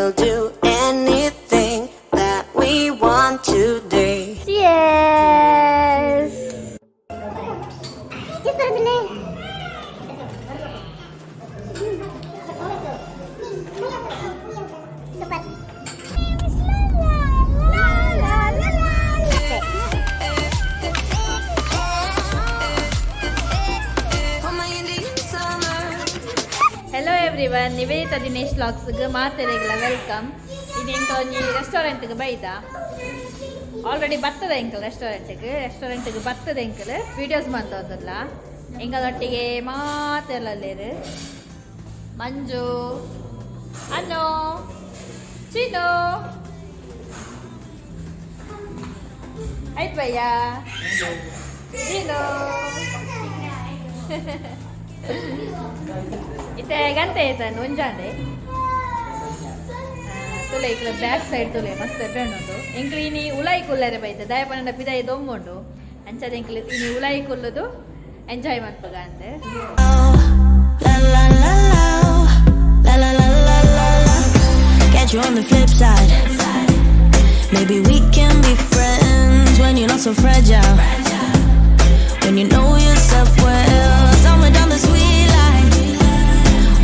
we'll do anything that we want today. Cheers! For my Indian summer. Hello everyone, Nivedita Dinesh ವ್ಲಾಗ್ಸ್ಗೆ ಮಾತೆರೆಗಳ welcome. ಇದು ಎಂಕ ಒಂಜಿ ರೆಸ್ಟೋರೆಂಟ್ಗೆ ಬೈದ. Already ಬರ್ತದೆ ಎಂಕಲ್ ರೆಸ್ಟೋರೆಂಟ್ಗೆ. ರೆಸ್ಟೋರೆಂಟ್ಗೆ ಬರ್ತದೆ ಎಂಕಲ್ ವೀಡಿಯೋಸ್ ಮಂತೊಂದುಲ್ಲ. ಎಂಕಲೊಟ್ಟಿಗೆ ಮಾತೆಲ್ಲಲ್ಲೇರು ಮಂಜು, ಅನ್ನು, ಚಿನ್ನು, ಆಯ್ತು ಭಯ್ಯ, ಚಿನ್ನು. ಇತ್ತೆ ಗಂಟೆ ಆಯ್ತಾನು ಒಂಜಾಂಡೆ ತುಲೆ ಇಕ್ಲ ಬ್ಯಾಕ್ ಸೈಡ್ ತುಲೆ ಮಸ್ತ್ ಎಡ್ಡೆ ಉಂಡು. ಎಂಕ್ಲು ಇನಿ ಉಲಾಯಿ ಕುಲ್ಲರೆ ಬೈತೆ. ದಯಪನಂಡ ಪಿದಾಯಿ ದೊಂಬುಂಡು. ಅಂಚಾದ ಎಂಕ್ಲು ಇನಿ ಉಲಾಯಿ ಕುಲ್ಲುದು ಎಂಜಾಯ್ ಮನ್ಪುಗ ಅಂದೆ. La la la la, la la la la la la. Catch you on the flip side. Maybe we can be friends when you're not so fragile. When you know yourself well. Somewhere down the sweet line.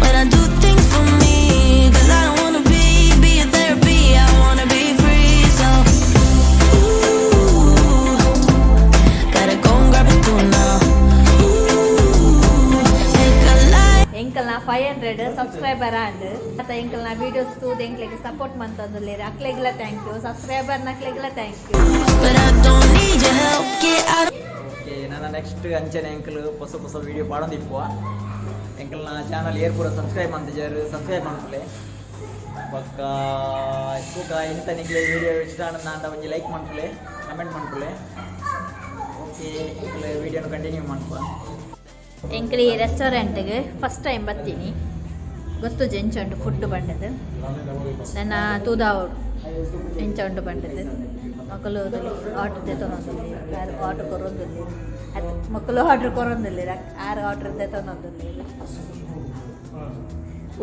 When I do things for me, 'cause I don't wanna be a therapy. I wanna be free. So, ooh, gotta go and grab a spoon now. Ooh, make a life. ಎಂಕಲ್ನ 500 subscriber and ಮತ್ತೆ ಎಂಕಲ್ನ videos ತೂದು ಎಂಕ್ಲೆಗ್ support ಮಂತೊಂದುಲ್ಲೆರ್. ಅಕ್ಲೆಗ್ಲ thank you, subscriber ನಕ್ಲೆಗ್ಲ thank you. But I don't need your help. Get out. Okay, ನನ್ನ next ಅಂಚನೆ ಎಂಕಲ್ ಹೊಸ ಹೊಸ video ಪಾಡೊಂದಿಪ್ಪುವ. ಎಂಕಲ್ನ channel ಏರ್ ಪೂರ ಸಬ್ಸ್ಕ್ರೈಬ್ ಮಂತಿಜಾರು, ಸಬ್ಸ್ಕ್ರೈಬ್ ಮನ್ಪುಲೆ. ಬೊಕ್ಕ ತೂಕ ಇಂತ ನಿಕ್ಲೆ ವೀಡಿಯೋ ಇಷ್ಟ ಆಂಡ ಒಂಜಿ ಲೈಕ್ ಮನ್ಪುಲೆ, ಕಮೆಂಟ್ ಮನ್ಪುಲೆ. ಓಕೆ, ಎಂಕಲ್ ವೀಡಿಯೋನ ಕಂಟಿನ್ಯೂ ಮನ್ಪುವ. ಎಂಕಲ್ ಈ ರೆಸ್ಟೋರೆಂಟ್ಗೆ ಫಸ್ಟ್ ಟೈಮ್ ಬರ್ತೀನಿ. ಗೊತ್ತು ಎಂಚ ಉಂಟು ಫುಡ್ ಬಂಡದು. ನನ್ನ ತೂದಾವಡು ಎಂಚ ಉಂಟು ಬಂಡದು. ಮಕ್ಕಳು ಆರ್ಡರ್ ದೆತೊನೊಂದುಲ್ಲೆರ್. ಆರ್ ಆರ್ಡರ್ ಕೊರೊಂದುಲ್ಲೆರ್. ಅತ್ ಮಕ್ಕಳು ಆರ್ಡರ್ ಕೊರೊಂದುಲ್ಲೆರ್, ಆರ್ ಆರ್ಡರ್ ದೆತೊನೊಂದುಲ್ಲೆರ್.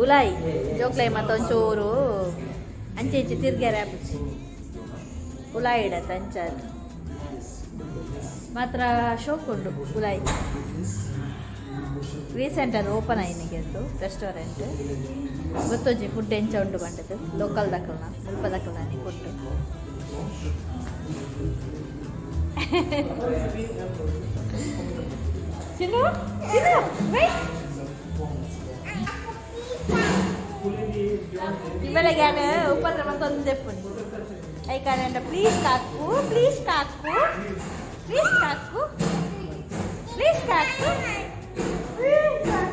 ಉಲಾಯಿ ಜೋಕ್ಲೈ ಮತ್ತೊಂಚೂರು ಅಂಚೆ ಇಂಚೆ ತಿರ್ಗ್ಯಾರೆ ಆಪುಜಿ ಉಲಾಯಿ ಇಡತ್ತ. ಅಂಚಾದ್ ಮಾತ್ರ ಶೋಕ್ ಉಂಡು ಉಲಾಯಿ. ರೀಸೆಂಟ್ ಅದು ಓಪನ್ ಆಯಿನಿಗೆ ರೆಸ್ಟೋರೆಂಟ್. ಗೊತ್ತೊಂಜಿ ಫುಡ್ ಎಂಚ ಉಂಟು ಬಂಡದು. ಲೋಕಲ್ ದಕಲ್ನ, ಮುಲ್ಪ ದಕಲ್ನ ಫುಡ್. ಚಿನ್ನು, ಚಿನ್ನು, wait. ಇವೆಲ್ಲ ಉಪದ್ರ ಮತ್ತೊಂದು ಫುಡ್ ಐಕಾನೆ. ಪ್ಲೀಸ್ ಕಾಕು, ಪ್ಲೀಸ್ ಕಾಕು, ಪ್ಲೀಸ್ ಕಾಕು, ಪ್ಲೀಸ್ ಕಾಕು, ಪ್ಲೀಸ್ ಕಾಕು.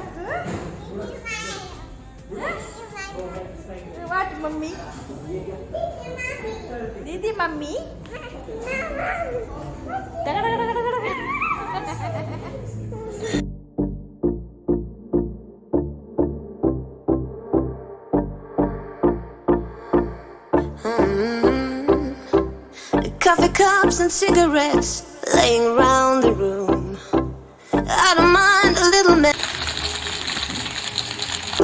What mummy? Didi mummy. ಡಗ ಡಗ ಡಗ ಡಗ ಡಗ. Coffee cups and cigarettes laying around the room. I don't mind a little mess.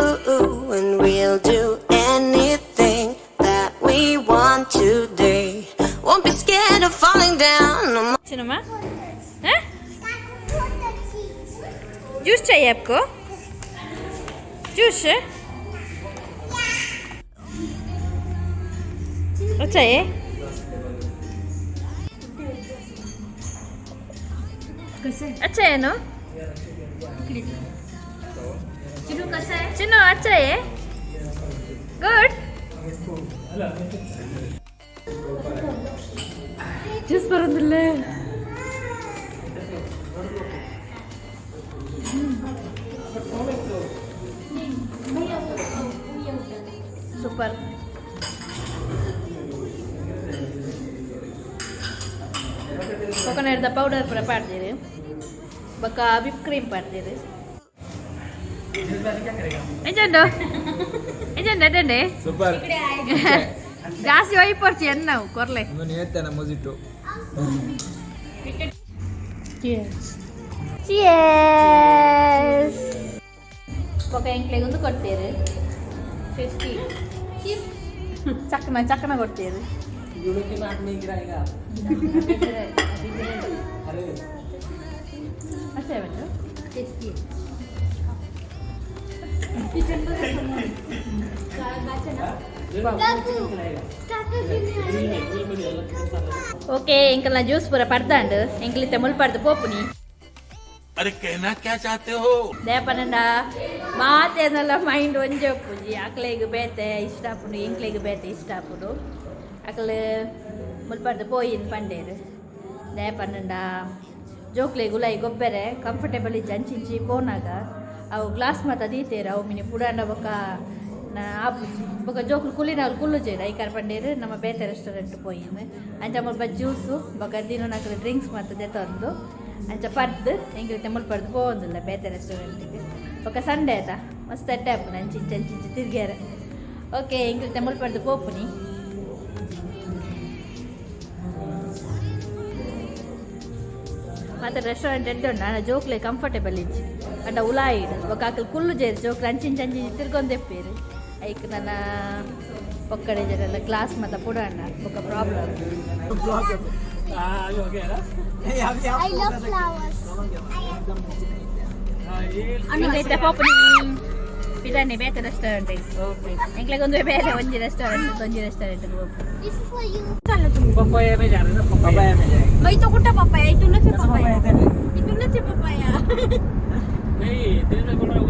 Ooh, and we'll do anything that we want today. Won't be scared of falling down. No more. चिनुमा, हाँ? Juice चाहिए आपको? Juice अच्छा है। अच्छा है ना चिन्नू? अच्छा है, गुड। ಜ್ಯೂಸ್ ಬರೋದಿಲ್ಲ. ಸೂಪರ್. ಕೊಕೊನಟ್ ಪೌಡರ್ ಪೂರ ಪಾಡ್ದಿರು, ಬೊಕ್ಕ ವಿಪ್ ಕ್ರೀಮ್ ಪಾಡ್ದಿರು. ಎಂಚುಂಡು? ಎಂಚುಂಡು? ಎಡ್ಡೆ. ಸೂಪರ್. ಜಾಸ್ತಿ ಒಯ್ಪೊರ್ಚಿ ಎನ್ನವು ಕೊರ್ಲೆ. ಒಂದು ನೇತನ ಮುಜಿಟ್ಟು. Cheers! ಬೊಕ್ಕ ಎಂಕ್ಲೆಗ್ ಒಂದು ಕೊಡ್ತೇರು. ಟೇಸ್ಟಿ. ಚಕ್ಕನ ಚಕ್ಕನ ಕೊಡ್ತೀರಿ. ಅಷ್ಟೇ ಬಂತು. ಓಕೆ, ಎಂಕಲ್ನ ಜ್ಯೂಸ್ ಪೂರ ಪಡ್ದಾಂಡು. ಎಂಕಲಿತ್ತೆ ಮುಲ್ಪಡ್ದು ಪೋಪುನಿ. अरे, कहना क्या चाहते हो? ದೇಪನಂಡ ಮಾತೇನಲ್ಲ, ಮೈಂಡ್ ಒಂಜೆ ಉಪ್ಪುಜಿ. ಅಕ್ಲೆಗ್ ಬೇತೆ ಇಷ್ಟ ಆಪುಂಡು, ಎಂಕ್ಲೆಗ್ ಬೇತೆ ಇಷ್ಟ ಆಪುಂಡು. ಅಕ್ಲು ಮುಲ್ಪಡ್ದು ಪೋಯಿನ್ ಪಂಡೇರು. ದೇಪನಂಡ ಜೋಕ್ಲೆಗ್ ಉಲಾಯಿ ಗೊಬ್ಬೆರೆ ಕಂಫರ್ಟೇಬಲ್ ಇಜ್ಜಿ. ಅಂಚಿಂಚಿ ಪೋನಾಗ ಅವು ಗ್ಲಾಸ್ ಮಾತ ದೀತೇರು. ಅವು ಮಿನಿ ಪುಡಾಂಡ ಬೊಕ್ಕ ಆಪುಜಿ. ಬೊಕ್ಕ ಜೋಕುಲು ಕುಲ್ಲಿನವ್ರು ಕುಲ್ಲುಜೇರು. ಐಕಾರ ಪಂಡೇರು ನಮ್ಮ ಬೇತೆ ರೆಸ್ಟೋರೆಂಟ್ ಪೋಯಿನ್. ಅಂಚ ಮುಲ್ಪ ಜ್ಯೂಸು ಬೊಕ್ಕ ದಿನ ಡ್ರಿಂಕ್ಸ್ ಮಾತ ದೆತೊಂದು ಅಂಚ ಪರ್ದು ಎಂಕ್ಲಿತ್ತೆ ಮುಲ್ಪಡ್ದು ಪೋವೊಂದುಲ್ಲ ಬೇತೆ ರೆಸ್ಟೋರೆಂಟ್ಗೆ. ಬೊಕ್ಕ ಸಂಡೆ ಆಯ್ತಾ, ಮಸ್ತ್ ಎಡ್ಡೆ ಆಪುಂಡು ಅಂಚಿಂಚಿ ಅಂಚಿಂಚಿ ತಿರ್ಗ್ಯಾರ. ಓಕೆ, ಎಂಕ್ಲಿತ್ತೆ ಮುಲ್ಪಡ್ದು ಪೋಪುನಿ. ಮತ್ತೆ ರೆಸ್ಟೋರೆಂಟ್ ಎಡ್ಡೆ ಉಂಡು. ಆಂಡ ಜೋಕ್ಲೆ ಕಂಫರ್ಟೇಬಲ್ ಇಜ್ಜಿ. ಅಂಡ ಉಲಾಯಿಡ್ ಬೊಕ್ಕ ಅಕಲ್ ಕುಲ್ಲು ಜೇರು. ಜೋಕ್ಲು ಅಂಚಿಂಚಿ ಅಂಚಿಂಚಿ ತಿರ್ಗೊಂದೆಪ್ಪೇರು. ಐಕ್ ನನ್ನ ಪೊಕ್ಕಡೆ ಜರೆಲ್ಲ ಗ್ಲಾಸ್ ಮತ್ತ ಪುಡಣ್ಣ ಬೊಕ್ಕ problem. I love flowers. ಎಂಕ್ಲೈತೆ ಪೋಪುನಿ ಪಿದಾನೆ ಬೇತೆ ರೆಸ್ಟೋರೆಂಟ್. ಎಂಕ್ಲೆಗ್ ಒಂದು ಬೇರೆ ಒಂಜಿ ರೆಸ್ಟೋರೆಂಟ್, ಒಂಜಿ restaurant. This is for you. Papaya में जाएंगे. तो कुठं पप्पाया? इथूनच आहे पप्पाया. पपाया. इथूनच आहे पप्पाया.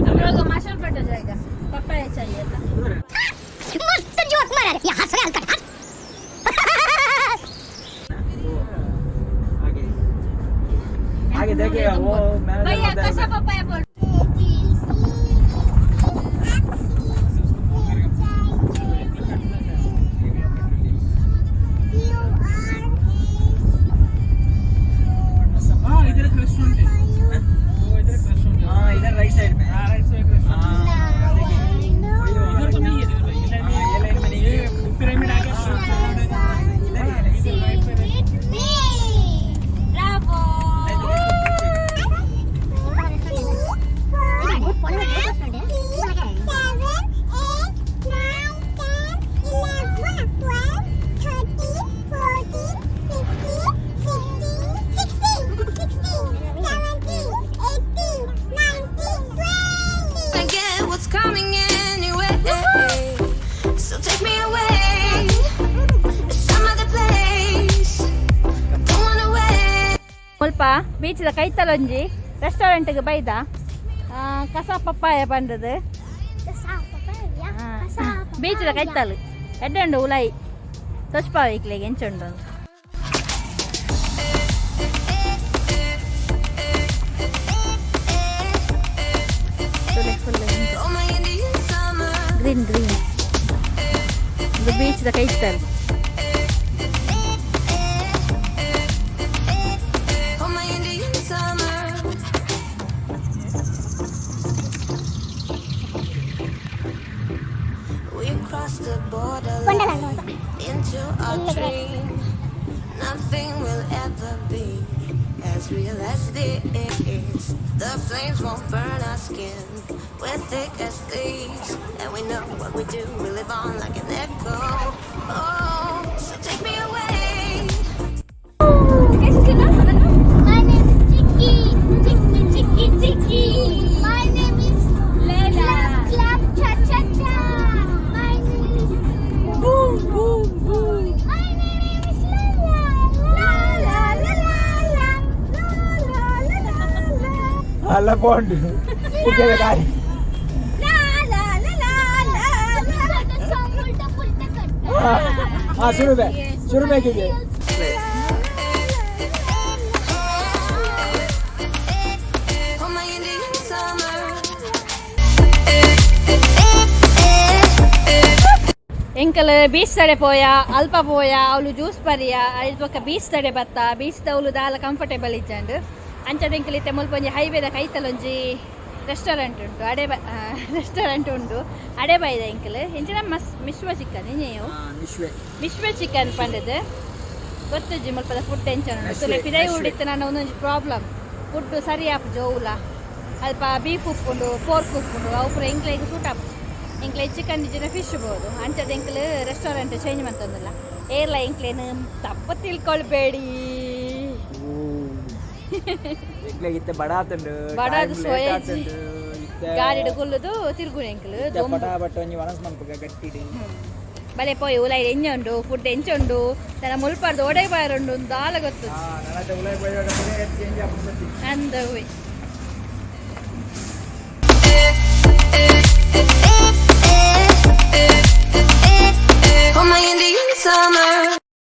हम लोग माशल पट जाएगा. पप्पाया चाहिए था. मस्त जोक मारा रे. हंस रहा हलकट हंस. आगे आगे देखिएगा, वो मैनेजर भैया, बताएगा. कसा पप्पाया बोल. हाँ, इधर एक रेस्टोरेंट है वो, इधर एक रेस्टोरेंट है. हाँ, इधर राइट साइड में. हाँ, राइट साइड रेस्टोरेंट. हाँ, देखिए. इधर तो नहीं है, इधर ये लाइन हाँ, ये लाइन में नहीं है. ये पिरामिड आ गया. इधर ही है. इधर राइट में. Bravo. I get what's coming anyway. So take me away to some other place. Don't wanna wait. ಮುಲ್ಪ ಬೀಚ್ದ ಕೈತಲೊಂಜಿ ರೆಸ್ಟೋರೆಂಟ್ಗೆ ಬೈದ. ಕಸ ಪಪ್ಪಾಯ ಬಂದದ್ದು. ಬೀಚ್ದ ಕೈತಲು ಎಡ್ಡೆ ಉಂಡು. ಉಲಾಯಿ ತೊಚ್ಪಾವ ಇಕ್ಲೆಗ್ ಎಂಚುಂಡು. Oh, my Indian summer. Green green. ಇದು ಬೀಚ್ದ ಕೈತಲ್. Oh, my Indian summer. We crossed the borderline into our dream. Nothing will ever be as real as this. The flames won't burn our skin. We're thick as thieves, and we know what we do. We live on like an echo. Oh, so take me away. My name is Chicky. Chicky, Chicky, Chicky. My name is Leila. Clap, clap, cha, cha, cha. My name is Boom boom boom. My name is Lala. La la la la la. La la la la la. ಅಲ್ಲ bond La la la la la la. Song उल्टा पुल्टा करता है. हाँ, शुरू में, शुरू में कीजिए. Oh, my Indian summer. ಎಂಕಲ್ ಬೀಚ್ ತಡೆ ಪೋಯ, ಅಲ್ಪ ಪೋಯ, ಅವಳು ಜ್ಯೂಸ್ ಪರಿಯ. ಐದು ಬೊಕ್ಕ ಬೀಚ್ ತಡೆ ಬತ್ತ. ಬೀಚ್ ಅವಳು ದಾಲ ಕಂಫರ್ಟೇಬಲ್ ಇಜ್ಜಂಡು. ಅಂಚದ ಎಂಕಲ್ ಇತ್ತೆ ಮುಲ್ಪ ಒಂಜಿ ಹೈವೇದ ಕೈತಲೊಂಜಿ ರೆಸ್ಟೋರೆಂಟ್ ಉಂಟು, ಅಡೆ ರೆಸ್ಟೋರೆಂಟ್ ಉಂಟು. ಅಡೆ ಬೈದ ಎಂಕಲ್. ಎಂಚಿನ ಮಸ್ ಮಿಶ್ವ ಚಿಕನ್ ಇಂಜೆಯವು. ವಿಶ್ವೆ. ವಿಶ್ವ ಚಿಕನ್ ಪಂಡದು. ಗೊತ್ತುಜ್ಜಿ ಮುಲ್ಪದ ಫುಡ್ ಟೆನ್ಷನ್ ಉಂಟು. ಅಶ್ವೆ, ಪಿದೈ ಅಶ್ವೆ. ಉಡಿತ್ತು ನಾನು ಒಂದೊಂಜಿ ಪ್ರಾಬ್ಲಮ್. ಫುಡ್ ಸರಿ ಆಪುಜಿ. ಒವುಲ ಅಲ್ಪ ಬೀಫ್ ಉಪ್ಪುಂಡು, ಪೋರ್ಕ್ ಉಪ್ಪುಂಡು. ಅವು ಪೂರ ಎಂಕ್ಲೆಗ್ ಸೂಟ್ ಆಪುಜಿ. ಎಂಕ್ಲೆ ಚಿಕನ್ ಇಜ್ಜಿನ ಫಿಶ್ ಬೋದು. ಅಂಚದ ಎಂಕ್ಲು ರೆಸ್ಟೋರೆಂಟ್ ಚೇಂಜ್ ಮಂತೊಂದಿಲ್ಲ. ಏರ್ಲ ಎಂಕ್ಲೇನು ತಪ್ಪು ತಿಳ್ಕೊಳ್ಬೇಡಿ. ಎಂಕ್ಲೆಗ್ ಇತ್ತೆ ಬಡ ಆತುಂಡು. ಬಡ time ಅದು late ಸೋಯಜ್ಜಿ. ಆತುಂಡು. ಇತ್ತೆ ಗಾಡಿಡ್ ಕುಲ್ಲುದು ತಿರುಗುಣ ಎಂಕ್ಲು. ಇತ್ತೆ ಪಟ ಪಟ ಒಂಜಿ ವನಸ್ ಮನ್ಪುಗ ಗಟ್ಟಿಡ್. ಬಲೆ ಪೋಯಿ, ಉಲಾಯಿ ಎಂಜ ಉಂಡು, ಫುಡ್ ಎಂಚ ಉಂಡು, ತನ ಮುಲ್ಪಾರ್ದು ಓಡೆ ಬಾರುಂಡು ದಾಲ ಗೊತ್ತು. ಹಾ, ನನತ ಉಲಾಯಿ ಪೋಯಿವಾಗ ಚೇಂಜ್ ಆಪುಂಡು. ಅಂದ.